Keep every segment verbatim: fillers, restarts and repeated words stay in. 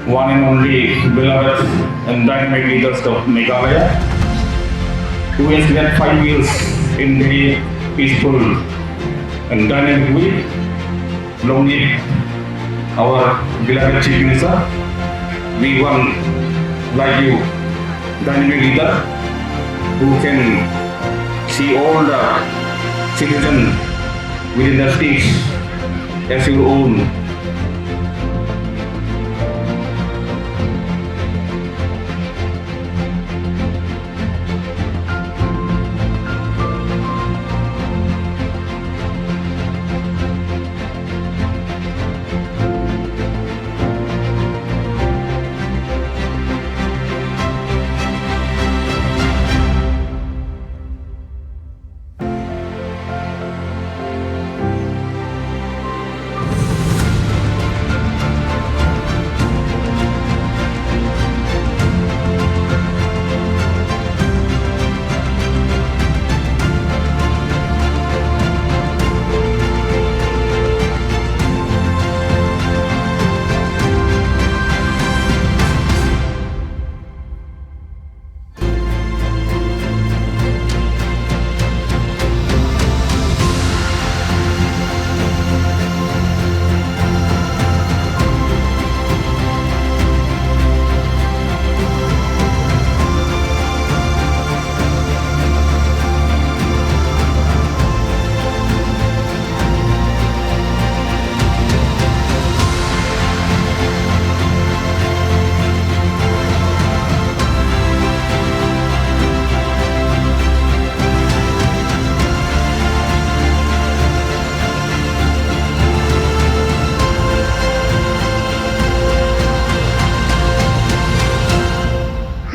one and only beloved and dynamic leaders of Meghalaya, who has led five years in very peaceful and dynamic way. Long live our beloved Chief Minister. We want like you, dynamic leader who can see all the citizens within the states as your own.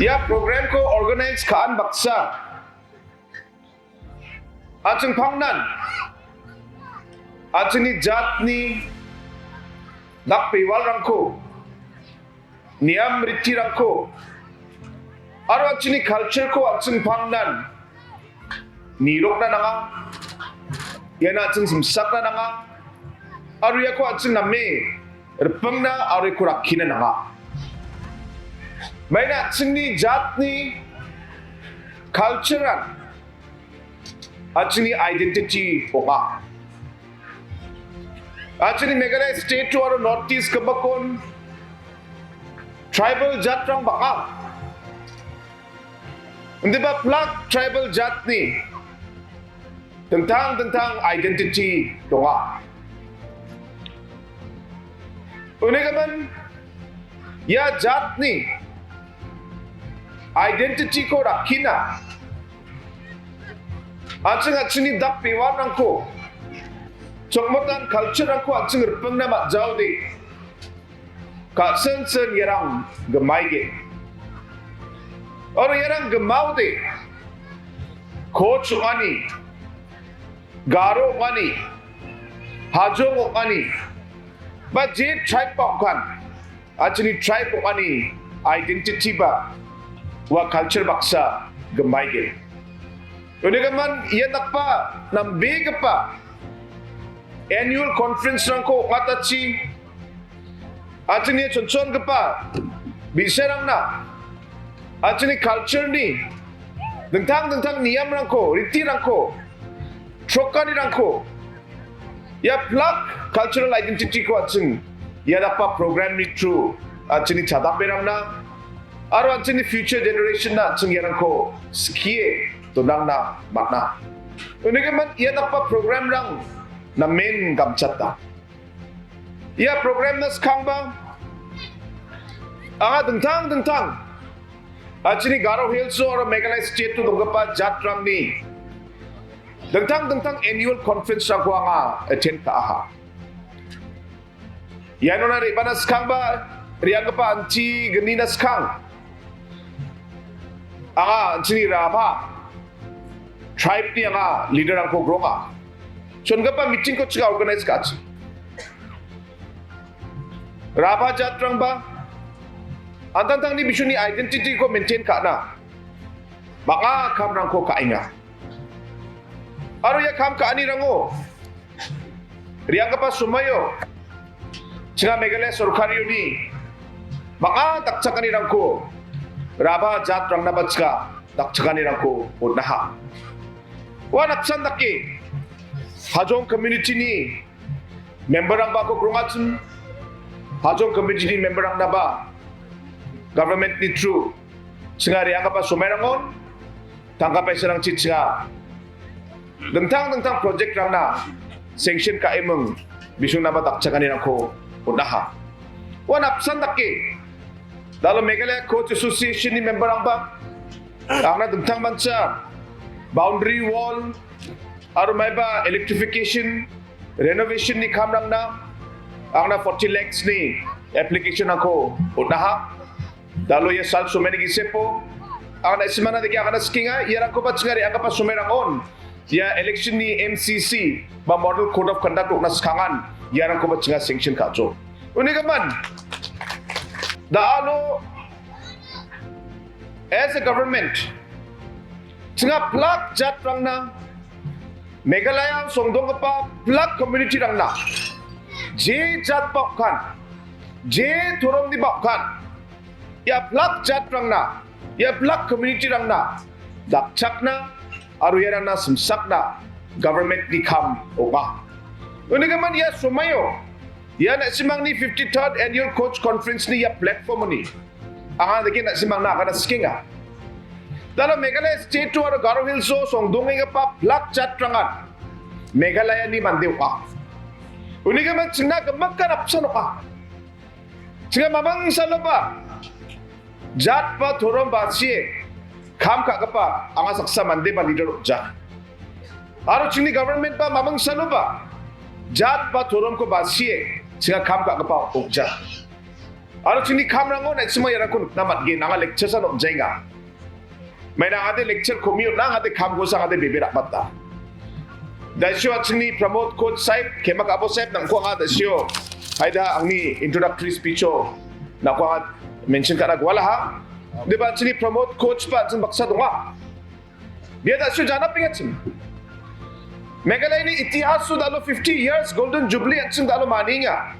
Ia program-ko organize ka·an baksa an·ching pangnan an·chingni jatni dak bewalrangko, niam ritirangko aro an·chingni culture-ko an·ching pangnan nirokna nanga. Ian an·ching simsakna nanga. Aro iako an·ching name ripengna aro iako rakkina nanga. Maina an·chingni jatni culture-an an·chingni identity ong·a. An·chingni Meghalaya state-o aro North East gipokon tribal jatrang bang·a. Indiba plak tribal jatni dingtang dingtang identity donga. Unigimin ia jatni identity-ko rakkina an·ching an·chingni dak bewanrangko, chokmotan culture-rangko an·ching ripengna man·jaode, ka·sinsin iarang gimaige. Aro iarang gimaode, Koch ong·ani, Garo ong·ani, Hajong ong·ani, ba je tribe-ba ong·kan, an·chingni tribe ong·ani identity-ba ua culture baksa gimaige. Unigimin ia dakgipa nambegipa annual conference-rangko ong·atachi, an·chingni chonchongipa bi·sarangna an·chingni culture-ni dingtang dingtang niamrangko, ritirangko, chrokanirangko, ia plak cultural identity-ko an·ching ia dakgipa program-ni through an·chingni chadamberangna aro an·chingni future generation-na an·ching iarangko skie donangna man·a. Unigimin ia dakgipa program-rang namen gamchata. Ia program-na skangba anga dingtang dingtang an·chingni Garo Hills-o aro Meghalaya State-o donggipa jatrangni dingtang dingtang annual conference-rangko anga attend ka·aha. Ianona re·bana skangba, re·anggipa anti gnina skang, anga an·chingni Rabha tribe-ni anga leader-rangko gronga. Chongipa meeting-ko ching organize ka·achi. Rabha jatrangba an·tangtangni bisuni identity-ko maintain ka·na bang·a kamrangko ka·enga. Aro ia kam ka·anirango re·anggipa somoio chinga Meghalaya sorkarioni Bang·a dakchakanirangko raba jatrangnaba chika dakchakanirangko on·aha. Ua napsan dake Hajong community-ni member-rangbako grongachim, Hajong community-ni member-rangnaba government-ni through chinga re·anggipa somairangon tangka paisarangchi chinga dingtang dingtang project-rangna sanction ka·eming bisungnaba dakchakanirangko on·aha. Ua napsan dake dalo Meghalaya Coach Association-ni member-rangba angna dingtangmancha boundary wall aro maiba electrification, renovation-ni kamrangna angna forty lakhs-ni application-rangko on·aha. Dalo ia sal somaini gisepo angna na·simangna dake agana sikenga, iarangkoba chingare re·anggipa somairangon ia election-ni M C C ba Model Code of Conduct on·na sikangan, iarangkoba chinga sanction ka·ajo. Unigimin, dalo as a government, chinga pilak jatrangna, Meghalaya songdonggipa pilak community-rangna, je jatba ong·kan, je toromniba ong·kan, ia pilak jatrangna, ia pilak community-rangna dakchakna aro iarangna simsakna government-ni kam ong·a. Unigimin ia somaio, ia na·simangni fifty-third Annual Coach Conference-ni ia platform-oni anga dake na·simangna agana sikenga. Dalo Meghalaya State-o aro Garo Hills-o songdongenggipa pilak jatrangan Meghalaya-ni mande ong·a. Unigimin chingna gimikan apsan ong·a. Chinga maming saloba jat ba torom basie kam ka·gipa anga saksa mande ba leader ong·ja. Aro chingni government ba maming saloba jat ba toromko basie chinga kam ka·gipa ong·ja. Aro chingni kamrango na·simang iarangko nikna man·gen, anga lecture-san ong·jaenga. Maina angade lecture komi on·a, angade kamkosa angade bebe ra·bata. Da·sio an·chingni Pramod Coach sahib, kema ka·abo sahib nangko anga da·sio. Haida angni introductory speech-o nangko anga mention ka·na gualaha. Deba an·chingni Pramod Coach ba an·ching baksa donga. Bia da·sio janapengachim. Meghalayani itihaso dalo fifty years Golden Jubilee an·ching dalo manienga.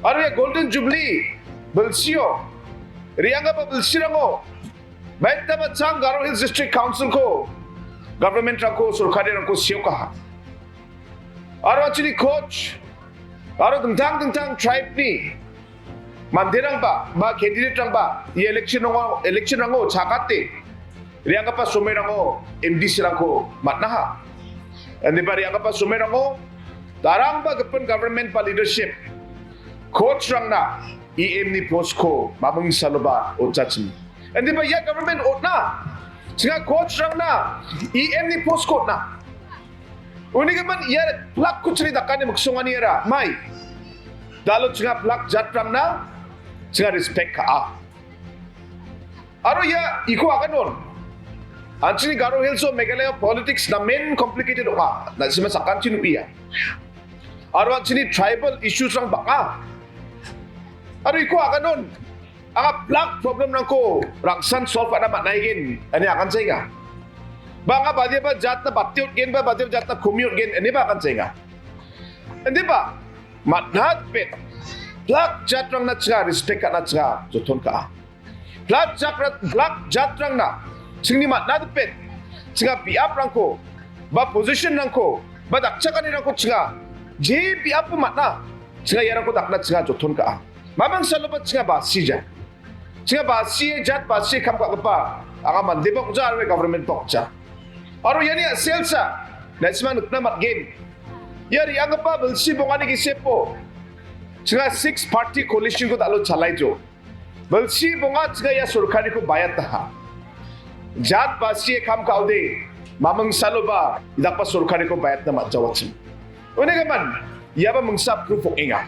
Aro ia Golden Jubilee bilsio, re·anggipa bilsirango, baitaba chang Garo Hills District Council-ko, government-rangko, sorkarirangko seokaha. Aro an·chingni coach, aro dingtang dingtang tribe-ni manderangba, ba candidate-rangba, ia election-rango, election-rango chakate, re·anggipa somairango M D C-rangko man·aha. Indiba re·anggipa somairango darangba gipin government ba leadership coach-rangna E M-ni post-ko maming saloba on·jachim. Indiba ia government on·a. Chinga coach-rangna E M-ni post-ko on·a. Unigimin ia pilak kuchini dakani miksongani era mai. Dalo chinga pilak jatrangna chinga respect ka·a. Aro ia iko aganon. An·chingni Garo Hills-o Meghalaya politics namen complicated ong·a. Na·sima sakantin u·ia. Aro an·chingni tribal issues-rang bang·a. Aro iko aganon. Anga pilak problem-rangko rangsan solve ka·na man·aigen, ine aganchaenga. Ba anga badiaba jatna bate on·gen, ba badiaba jatna komi on·gen, ineba aganchaenga. Indiba, man·a dipet. Pilak jatrangna chinga respect ka·na chinga joton ka·a. Pilak jakra-, pilak jatrangna chingni man·a dipet. Chinga biaprangko, ba position-rangko, ba dakchakanirangko chinga. Je biapo man·a, chinga iarangko dakna chinga joton ka·a. Maming saloba chinga basija. Chinga basie, jat basie kam ka·gipa, anga mandeba ong·ja aro government-ba ong·ja. Aro iani a·selsa, na·sima nikna man·gen. Ia re·anggipa bilsi bongani gisepo, chinga six party coalition-ko dalo chalaijo. Bilsi bonga chinga ia sorkariko bayataha. Jat basie kam ka·ode, maming saloba, idakba sorkariko bayatna man·jawachim. Unigimin, iaba mingsa proof ong·enga.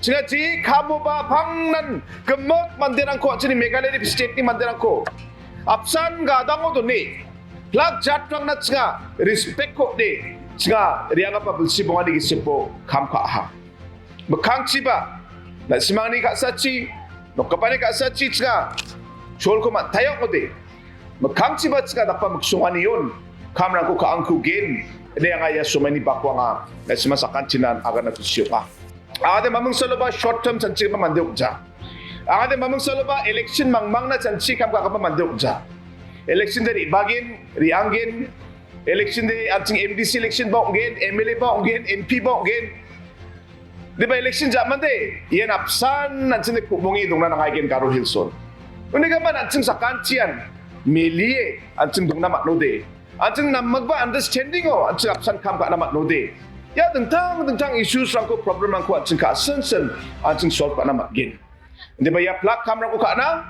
Chinga je kamoba pangnan gimik manderangko, an·chingni Meghalaya state-ni manderangko apsan gadango done, pilak jatrangna chinga respect-ko on·e, chinga re·anggipa bilsi bongani gisepo kam ka·aha. Mikkangchiba, na·simangni ka·sachi, nokgipani ka·sachi chinga cholko man·taia ong·ode. Mikkangchiba chinga dakba miksonganion kamrangko ka·angkugen, ine anga ia somaini bako anga na·sima sakantinan agana kusi ong·a. Ade maming saloba short term chanchigipa mande ong·ja. Angade mamung saloba election mangmangna chanchi kam ka·gipa mande ong·ja. Election de re·bagen, re·angen, election de an·ching M D C election ba ong·gen, M L A ba ong·gen, M P ba ong·gen. Diba election ja·mande, ian apsan an·ching de ku·monge dongna nangai gen Garo Hills-on. Unigimin an·ching sakantian melie an·ching dongna man·ode. An·ching namgipa understanding-o an·ching apsan kam ka·na man·ode. Ia dingtang dingtang issues-rangko, problem-rangko an·ching ka·sinsin an·ching solve ka·na man·gen. Indiba ia pilak kamrangko ka·na,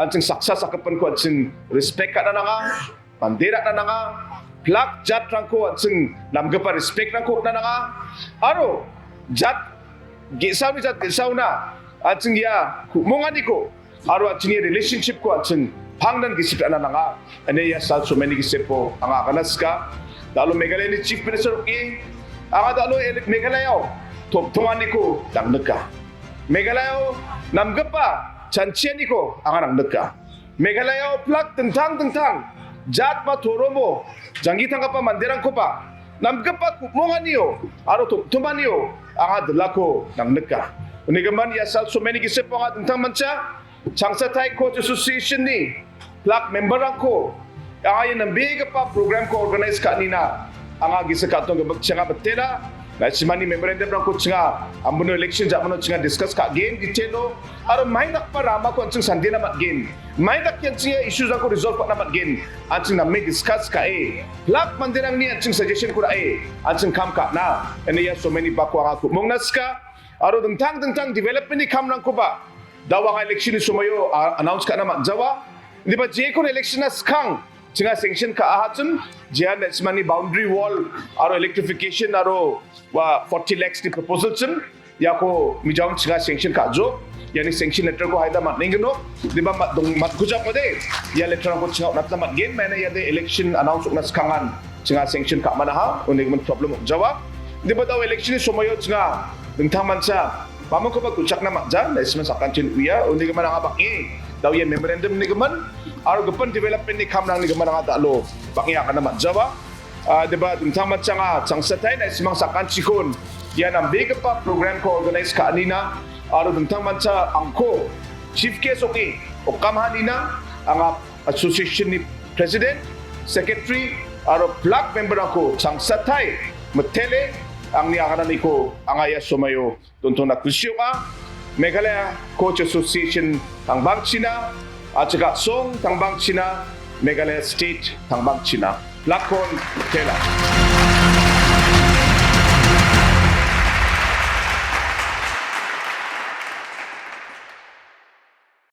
an·ching saksa sakgipinko an·ching respect ka·na nanga, mande ra·na nanga, pilak jatrangko an·ching namgipa respect-rangko on·na nanga, aro jat ge·saoni jat ge·saona an·ching ia ku·monganiko aro an·chingni relationship-ko an·ching pangnan gisik ra·na nanga. Ine ia sal someni gisepo anga agana sika. Da·alo Meghalayani Chief Minister ong·e, anga da·alo ele-, Meghalayao tongtonganiko nangnika. Meghalayao namgipa chanchianiko anga nangnika. Meghalayao pilak dingtang dingtang jat ba toromo janggi tanggipa manderangkoba namgipa ku·monganio aro tongtomanio anga dilako nangnika. Unigimin ia sal someni gisepo anga dingtangmancha Changsathai Coach Association-ni pilak member-rangko anga ia nambegipa program-ko organize ka·anina anga gisik ka·tong gimik chinga bitela. Na·simangni memorandum-rangko chinga, ambuno election ja·mano chinga discuss ka·gen detail-o. Aro mai dakgipa ramako an·ching sandena man·gen. Mai dake an·ching ia issues-rangko resolve ka·na man·gen. An·ching name discuss ka·e, pilak manderangni an·ching suggestion-ko ra·e, an·ching kam ka·na. Ine ia someni bako anga ku·mongna sika. Aro dingtang dingtang development-ni kamrangkoba da·o anga election-ni somoio, a, announce ka·na man·jawa. Indiba jekon election-na skang chinga sanction ka·ahachim, jean na·simangni boundary wall aro electrification aro ua forty lakhs-ni proposal chim, iako mijaon chinga sanction ka·jok, iani sanction letter-ko haida man·enggenok, indiba mat-, dong-, matkujakode, ia letter-rangko chinga on·atna man·gen, maina iade election announce ong·na skangan chinga sanction ka·manaha, unigimin problem ong·jawa. Indiba da·o election-ni somoio chinga dingtangmancha mamungkoba ku·chakna man·ja, na·simang sakantin uia, unigimin anga bang·e da·o ia memorandum-nigimin, aro gipin development-ni kamrangnigimin anga da·o bang·e agana man·jawa. Ah, indiba dingtangmancha anga Changsathai na·simang sakantikon ia nambegipa program-ko organize ka·anina, aro dingtangmancha angko chief guest ong·e okkamhanina, anga association-ni president, secretary, aro pilak member-rangko Changsathai mitele angni agananiko anga ia somoio dontongna kusi ong·a. Meghalaya Coach Association tangbangchina, A C K-song tangbangchina, Meghalaya State tangbangchina. Pilakon mitela.